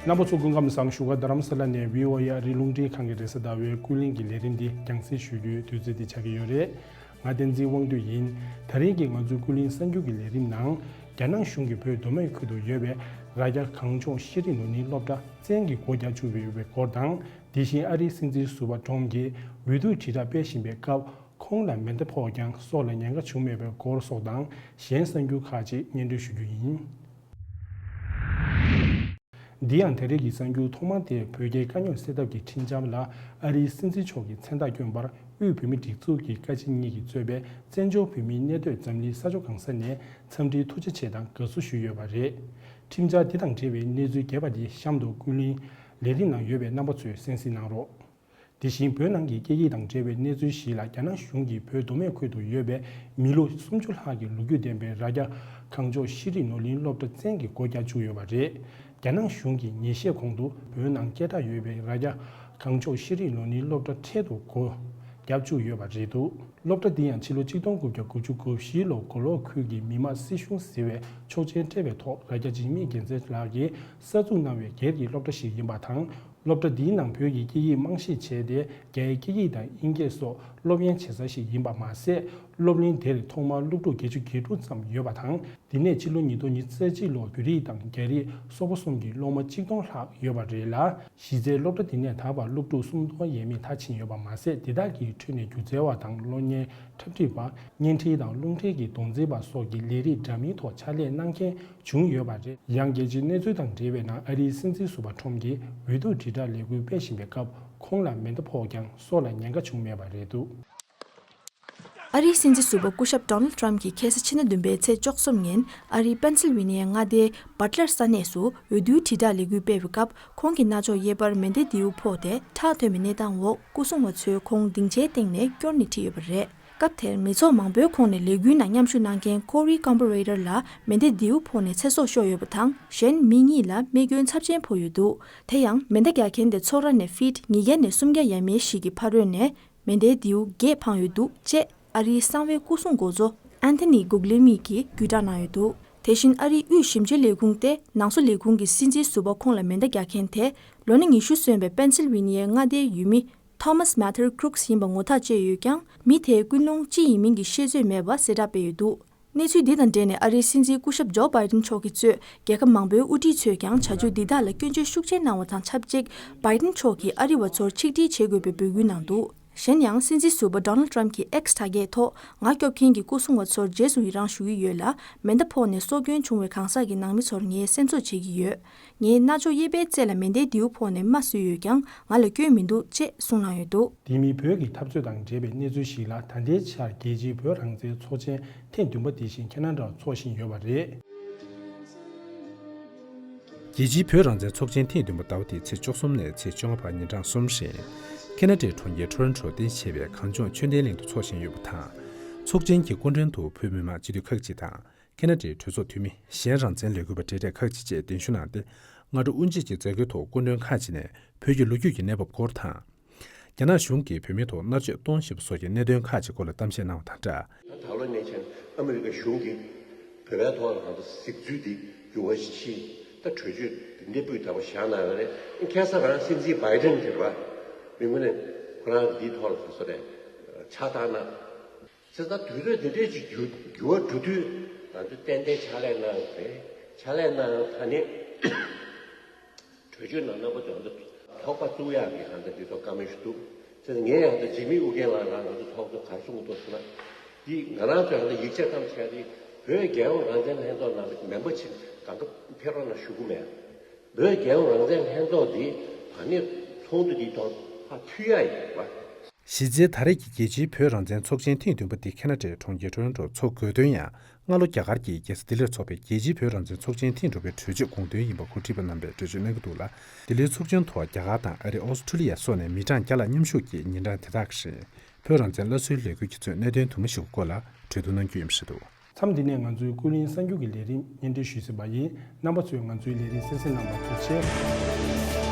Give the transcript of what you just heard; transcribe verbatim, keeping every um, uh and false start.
རྣམ་པ་ཚོ་སྐུ་ཁམས་བཟང་། བཞུགས་སྒར་རྡ་རམ་ས་ལ་ནས་བྷི་ཨོ་ཨེ་ཨ་རིའི་རླུང་འཕྲིན་ཁང་གི་རེས་གཟའ་ཟླ་བའི་ཀུན་གླེང་གི་ལས་རིམ་འདི་རྒྱང་སྲིང་ཞུ་རྒྱུའི་དུས་ཚོད་འདི་ཆགས་ཀྱི་ཡོད་རེད། ང་བསྟན་འཛིན་དབང་འདུས་ཡིན། ད་རིང་གི་ང་ཚོའི་ཀུན་གླེང་གསར་འགྱུར་གྱི་ལས་རིམ་ནང་། རྒྱ་ནག་གཞུང་གིས་བོད་མདོ་སྨད་ཁུལ་དུ་ཡོད་པའི་རྭ་རྒྱ་གངས་ལྗོངས་ཤེས་རིག་ནོར་གླིང་སློབ་གྲྭ་བཙན་གྱིས་སྒོ་རྒྱག་བཅུག་ཡོད་པའི་སྐོར་དང་། དེ་བཞིན་ཨ་རིའི་སྲིད་འཛིན་ཟུར་པ་ཏྲོམ་གྱིས་འོས་བསྡུ་དྲིལ་བསྒྲགས་སྤེལ་བཞིན་པའི་སྐབས། ཁོང་ལ་མེ་མདའ་ཕོག་ཀྱང་སྲོག་ལ་ཉེན་ཁ་བྱུང་མེད་པའི་སྐོར་སོགས་དང་། གཞན་གསར་འགྱུར་ཁག་ཅིག་སྙན་སྒྲོན་ཞུ་རྒྱུ་ཡིན། འདི་ཡང་ད་རེས་ཀྱི་གསར་འགྱུར་ཐོག་མ་དེ། བོད་རྒྱའི་དཀའ་རྙོག་སེལ་ཐབས་ཀྱི་ཁྲིམས་འཆར་ལ་ཨ་རིའི་སྲིད་འཛིན་མཆོག་གིས་མཚན་རྟགས་བསྐྱོན་པར། དབུས་བོད་མིའི་སྒྲིག་འཛུགས་ཀྱི་བཀའ་སྤྱི་གཉིས་ཀྱིས་གཙོས་པའི་བཙན་བྱོལ་བོད་མིའི་གནས་སྡོད་འཛམ་གླིང་ས་ཕྱོགས་གང་ས་ནས་འཚམས་འདྲིའི་ཐུགས་རྗེ་ཆེ་དང་དགའ་བསུ་ཞུས་ཡོད་པ་རེད། ཁྲིམས་འཆར་འདི་དང་འབྲེལ་བའི་གནས་ཚུལ་རྒྱས་པ་འདི་གཤམ་དུ་ཀུན་གླེང་ལས་རིམ་ནང་ཡོད་པའི་རྣམ་པ་ཚོས་གསན་གཟིགས་གནང་རོགས། དེ་བཞིན་བོད་ནང་གི་སྐད་ཡིག་དང་འབྲེལ་བའི་གནས་ཚུལ་ཞིག་ལ། རྒྱ་ནག་གཞུང་གིས་བོད་མདོ་སྨད་ཁུལ་དུ་ཡོད་པའི་མི་ལོ་སུམ་ཅུ་ལྷག་གི་ལོ་རྒྱུས་ལྡན་པའི་རྭ་རྒྱ་གངས་ལྗོངས་ཤེས་རིག་ནོར་གླིང་སློབ་གྲྭ་བཙན་གྱིས་སྒོ་རྒྱག་བཅུག་ཡོད་པ་རེད། རྒྱ་ནག་གཞུང་གིས་ཉིན་ཤས་གོང་དུ་བོད་ནང་སྐད་གྲགས་ཡོད་པའི་རྭ་རྒྱ་གངས་ལྗོངས་ཤེས་རིག་ནོར་གླིང་སློབ་གྲྭ་འཕྲལ་དུ་སྒོ་རྒྱག་བཅུག་ཡོད་པ་རེད་འདུག་སློབ་གྲྭ་འདི་ཡང་ཕྱི་ལོ་ཆིག་སྟོང་དགུ་བརྒྱ་དགུ་བཅུ་གོ་བཞི་ལོ་མགོ་ལོག་ཁུལ་གྱི་མི་དམངས་སྲིད་གཞུང་ཟེར་བས་ཆོག་མཆན་སྤྲད་པའི་ཐོག་རྭ་རྒྱ་འཇིགས་མེད་རྒྱལ་མཚན་ལགས་ཀྱིས་གསར་འཛུགས་གནང་བའི་སྒེར་གྱི་སློབ་གྲྭ་ཞིག་ཡིན་པ་དང་། སློབ་གྲྭ་འདིའི་ནང་བོད་ཀྱི་སྐད་ཡིག་རྨང་གཞི་བྱས་ཏེ། རྒྱའི་སྐད་ཡིག་དང་དབྱིན་སྐད་སོགས་སློབ་གཉེར་བྱེད་ས་ཞིག་ཡིན་པ་མ་ཟད། སློབ་གླིང་དེར་ཐོག་མར་སློབ་ཕྲུག་བརྒྱད་ཅུ་གྱ་དྲུག་ཙམ་ཡོད་པ་དང་། དེ་ནས་ཕྱི་ལོ་ཉིས་སྟོང་ཉི་ཤུ་རྩ་གཅིག་ལོར་བོད་རིགས་དང་རྒྱ་རིགས་སོག་པོ་གསུམ་གྱི་སློབ་མ་གཅིག་སྟོང་ལྷག་ཡོད་པ་རེད་ལ། གཞི་རྩའི་སློབ་གྲྭ་དེ་ནས་ད་བར་སློབ་ཕྲུག་སུམ་སྟོང་ཡས་མས་མཐར་ཕྱིན་ཡོད་པ་མ་ཟད། དེ་དག་གི་ཁྲོད་ནས་སྒྱུ་རྩལ་བ་དང་གློག་བརྙན་འཁྲབ་ཁྲིད་པ། བརྙན་འཕྲིན་དང་རླུང་འཕྲིན་གྱི་གདོང་འཛིན་པ་སོགས་ཀྱི་ལས་རིགས་འདྲ་མིན་ཐོག་ཕྱག་ལས་གནང་མཁན་བྱུང་ཡོད་པ་རེད། ཡང་རྒྱལ་སྤྱིའི་གནས་ཚུལ་དང་འབྲེལ་བའི་ནང་། ཨ་རིའི་སྲིད་འཛིན་ཟུར་པ་ཁྲོམ་གྱིས་འོས་བསྡུ་དྲིལ་བསྒྲགས་ལས་འགུལ་སྤེལ་བཞིན་པའི་སྐབས། ཁོང་ལ་མེ་མདའ་ཕོག་ཀྱང་སྲོག་ལ་ཉེན་ཁ་བྱུང་མེད་པ་རེད་འདུག་ཨ་རིའི་སྲིད་འཛིན་ཟུར་པ་སྐུ་ཞབས་Donald Trump་གྱིས་ཁ་སང་ཕྱི་ཟླ་བདུན་པའི་ཚེས་བཅུ་གསུམ་ཉིན་ཨ་རིའི་པེན་སིལ་ཝེ་ནི་ཡའི་མངའ་སྡེའི་Butler་ས་གནས་སུ་འོས་བསྡུའི་དྲིལ་བསྒྲགས་ལས་འགུལ་སྤེལ་བའི་སྐབས། ཁོང་གི་རྣ་ཅོག་གཡས་པར་མེ་མདའི་མདེའུ་ཕོག་སྟེ་ཁྲག་ཐོན་པའི་གནས་སྟངས་འོག་སྐུ་སྲུང་བ་ཚོས་ཁོང་སྡིངས་ཆའི་སྟེང་ནས་སྐྱོར་ནས་ཁྲིད་ཡོད་པ་རེད། སྐབས་དེར་མི་ཚོགས་མང་པོའི་ཁོངས་ནས་ལས་འགུལ་ནང་མཉམ་ཞུགས་གནང་མཁན་Corey Gamble Rayder་ལ་མེ་མདའི་མདེའུ་ཕོག་ནས་ཚེ་སྲོག་ཤོར་ཡོད་པ་དང་། གཞན་མི་གཉིས་ལ་རྨས་སྐྱོན་ཚབས་ཆེན་ཕོག་ཡོད་འདུག་དེ་ཡང་མེ་མདའ་རྒྱག་མཁན་དེ་ཚོགས་ར་ནས་ཕིཊ་ཉིས་བརྒྱ་ནས་སུམ་བརྒྱ་ཡས་མས་ཤིག་གི་ཕ་རོལ་ནས་མེ་མདའི་མདེའུ་བརྒྱད་འཕངས་ཡོད་འདུག་ཅེས་ཨ་རིའི་གསང་བའི་སྐུ་སྲུང་འགོ་གཙོ་Anthony Guglielmi་གིས་བརྒྱུད་བསྒྲགས་གནང་ཡོད་འདུག་དེ་བཞིན་ཨ་རིའི་དབུས་ཞིབ་འཇུག་ལས་ཁུངས་ཏེ་ནང་སོ་ལས་ཁུངས་ཀྱི་སྲིད་འཛིན་ཟུར་པ་ཁོང་ལ་མེ་མདའ་རྒྱག་མཁན་དེ་ལོ་ན་ཉི་ཤུ་སོན་པའི་པེན་སིལ་ཝེ་ནི་ཡའི་མངའ་སྡེའི་ཡུལ་མི་Thomas Mather Crooks་ཡིན་པ་ངོ་ཐག་བཅད་ཡོད་ཀྱང་། མི་དེའི་ཀུན་སློང་ཅི་ཡིན་མིན་གྱི་ཤེས་ཚོད་མེད་པ་གསལ་བསྒྲགས་སྤེལ་ཡོད་འདུག་གནས་ཚུལ་འདི་དང་འབྲེལ་ནས་ཨ་རིའི་སྲིད་འཛིན་སྐུ་ཞབས་ཇོ་བྷའི་ཏིན་མཆོག་གིས་གཙོས་རྒྱལ་ཁབ་མང་པོའི་དབུ་ཁྲིད་ཚོས་ཀྱང་བྱ་སྤྱོད་འདི་དག་ལ་སྐྱོན་བརྗོད་ཤུགས་ཆེ་གནང་བ་དང་ཆབས་ཅིག་བྷའི་ཏིན་མཆོག་གིས་ཨ་རི་བ་ཚོར་ཆིག་སྒྲིལ་བྱེད་དགོས་པའི་འབོད་སྐུལ་གནང་འདུག་གཞན་ཡང་སྲིད་འཛིན་ཟུར་པ་Donald Trump་གྱིས་X་དྲ་རྒྱའི་ཐོག་ང་སྐྱོབ་མཁན་གྱི་སྐུ་སྲུང་བ་ཚོར་རྗེས་སུ་ཡི་རང་ཞུ་གི་ཡོད་ལ། མེ་མདའ་ཕོག་ནས་སྲོག་སྐྱོན་བྱུང་བའི་གང་ཟག་གི་ནང་མི་ཚོར་ངས་སེམས་གསོ་བྱེད་ཀྱི་ཡོད། ངའི་རྣ་ཅོག་གཡས་པའི་རྩེ་ལ་མེ་མདའི་མདེའུ་ཕོག་ནས་རྨ་བཟོས་ཡོད་ཀྱང་། ང་ལ་སྐྱོན་མི་འདུག་ཅེས་གསུངས་གནང་ཡོད་འདུག་དེ་མིན་བོད་ཀྱི་འཐབ་རྩོད་དང་འབྲེལ་བའི་གནས་ཚུལ་ཞིག་ལ། ད་ལྟའི་ཆར་རྒྱལ་སྤྱིའི་བོད་རང་བཙན་ཚོགས་ཆེན་ཐེངས་བདུན་པ་དེ་བཞིན་ཁེ་ན་ཌར་འཚོགས་བཞིན་ཡོད་པ་རེད། རྒྱལ་སྤྱིའི་བོད་རང་བཙན་ཚོགས་ཆེན་ཐེངས་བདུན་པ་ཟླ་བ་འདིའི་ཚེས་བཅུ་གསུམ་ནས་ཚེས་བཅོ་ལྔ་བར་ཉིན་གྲངས་གསུམ་རིང་ཁེ་ན་ཌའི་གྲོང་ཁྱེར་ཊོ་རོན་ཊོ་སྟེང་བྱས་པའི་གངས་ལྗོངས་ཆོས་ལྡན་གླིང་དུ་འཚོགས་བཞིན་ཡོད་པ་དང་། ཚོགས་ཆེན་གྱི་སྐུ་མགྲོན་དུ་བོད་མི་མང་སྤྱི་འཐུས་ཁག་ཅིག་དང་། ཁེ་ན་ཌའི་གྲོས་ཚོགས་འཐུས་མི། གཞན་རང་བཙན་ལས་འགུལ་བ་གྲས་གྲས་ཁག་ཅིག་བཅས་གདན་ཞུ་གནང་སྟེ། སྔ་དྲོ་དབུ་འབྱེད་ཀྱི་མཛད་སྒོའི་ཐོག་སྐུ་མགྲོན་ཁག་ཅིག་ནས་བོད་ཀྱི་ལོ་རྒྱུས་ཀྱི་གནས་བབ་སྐོར་དང་། རྒྱ་ནག་གཞུང་གིས་བོད་མིའི་ཐོག་མནར་གཅོད་གཏོང་བཞིན་པ་སོགས་ཀྱི་གནད་དོན་ཁག་ཅིག་སྐོར་ལ་གཏམ་བཤད་གནང་བ་དང་སྦྲགས། ད་ལོ་ནས་བྱས་ཨ་མི་རི་ཀ་གཞུང་གིས་བོད་པའི་ཐོག་ལ་ང་ཚོ་གཟིགས་ཚུལ་འདི་འགྱུར་བ་ཞིག་ཕྱིན། ད་གྲོས་ཆོད་འདི་འདྲ་སྤུས་དག་པོ་བཞག་གནང་ཡོད་རེད། ཁ་སང་རང་སྲིད་འཛིན་བྷའི་ཌེན་དེ་རེད་པ། མི་ངོ་ནས་ཁོ་རང་འདིའི་ཐོག་ལ་ག་ཚོད་རེད། ཕྱག་བཏང་གནང་། བྱས་ཙང་དུས་ཚོད་དེ་འདྲས་ཅིག་འགྱུར་འགྱུར་བ་འགྲོ་དུས། ང་ཚོས་ཏན་ཏན་ཕྱག་ལས་གནང་དགོས་རེད། ཕྱག་ལས་གནང་ཡོང་ད་ནི་གྲོས་ཆོད་ནང་རྣམ་པ་ཚོས་ང་ཚོ་དོགས་པ་བཙུགས་ཡག་གི་ང་ཚོ་འདི་ཚོ་བཀའ་མོལ་ཞིག་འདུག་བྱས་ཙང་ངས་ཡང་ད་འཇིགས་མེད་ཨུ་རྒྱན་ལགས་རང་ང་ཚོ་ཐོག་ཏུ་ག་རེ་གསུང་གི་འདུག་ཟེར་ན། འདི་ང་རང་ཚོས་ང་ཚོ་ཡིག་ཆ་བརྩམས་བྱས་ཏེ། བོད་རྒྱལ་ཡོངས་རང་བཙན་ལྷན་ཚོགས་ནང་ལ་མེམ་བར་ཅིག་གང་ག་ཕེབས་རོགས་གནང་ཞུ་གི་མེད། བོད་རྒྱལ་ཡོངས་རང་བཙན་ལྷན་ཚོགས་འདི་ད་ནི་ཚོགས་འདུ་འདིའི་ཐོག་ཕར་ཕུལ་ཡག་ཡིན་པ། གཞི་རྩའི་ད་རེས་ཀྱི་རྒྱལ་སྤྱིའི་བོད་རང་བཙན་ཚོགས་ཆེན་ཐེངས་བདུན་པ་འདི་ཁེ་ན་ཌའི་གྲོང་ཁྱེར་ཊོ་རོན་ཊོར་འཚོགས་དགོས་དོན་ཡང་། སྔ་ལོ་རྒྱ་གར་གྱི་རྒྱལ་ས་ལྡི་ལིར་འཚོགས་པའི་རྒྱལ་སྤྱིའི་བོད་རང་བཙན་ཚོགས་ཆེན་ཐེངས་དྲུག་པའི་གྲོས་ཆོད་དགོངས་དོན་ཡིན་པ་གོ་སྒྲིག་པ་རྣམ་པས་འགྲེལ་བརྗོད་གནང་གི་འདུག་ལ། ལྡི་ལིའི་ཚོགས་ཆེན་ཐོག་རྒྱ་གར་དང་ཨ་རི། ཨོ་སི་ཁྲུ་ལི་ཡ་སོགས་ནས་མི་གྲངས་བརྒྱ་ལྷག་མཉམ་ཞུགས་ཀྱིས་ཉིན་གྲངས་དེ་དག་གི་རིང་བོད་རང་བཙན་སླར་གསོའི་ལས་འགུལ་གྱིས་མཚོན་གནད་དོན་དུ་མ་ཞིག་གི་སྐོར་ལ་གྲོས་བསྡུར་གནང་རྒྱུ་ཡིན་པ་རེད་འདུག་མཚམས་འདི་ནས་ང་ཚོའི་ཀུན་གླེང་གསར་འགྱུར་གྱི་ལས་རིམ་སྙན་སྒྲོན་ཞུས་ཟིན་པ་ཡིན། རྣམ་པ་ཚོས་ང་ཚོའི་ལས་རིམ་གསན་གཟིགས་གནང་བར་ཐུགས་རྗེ་ཆེ།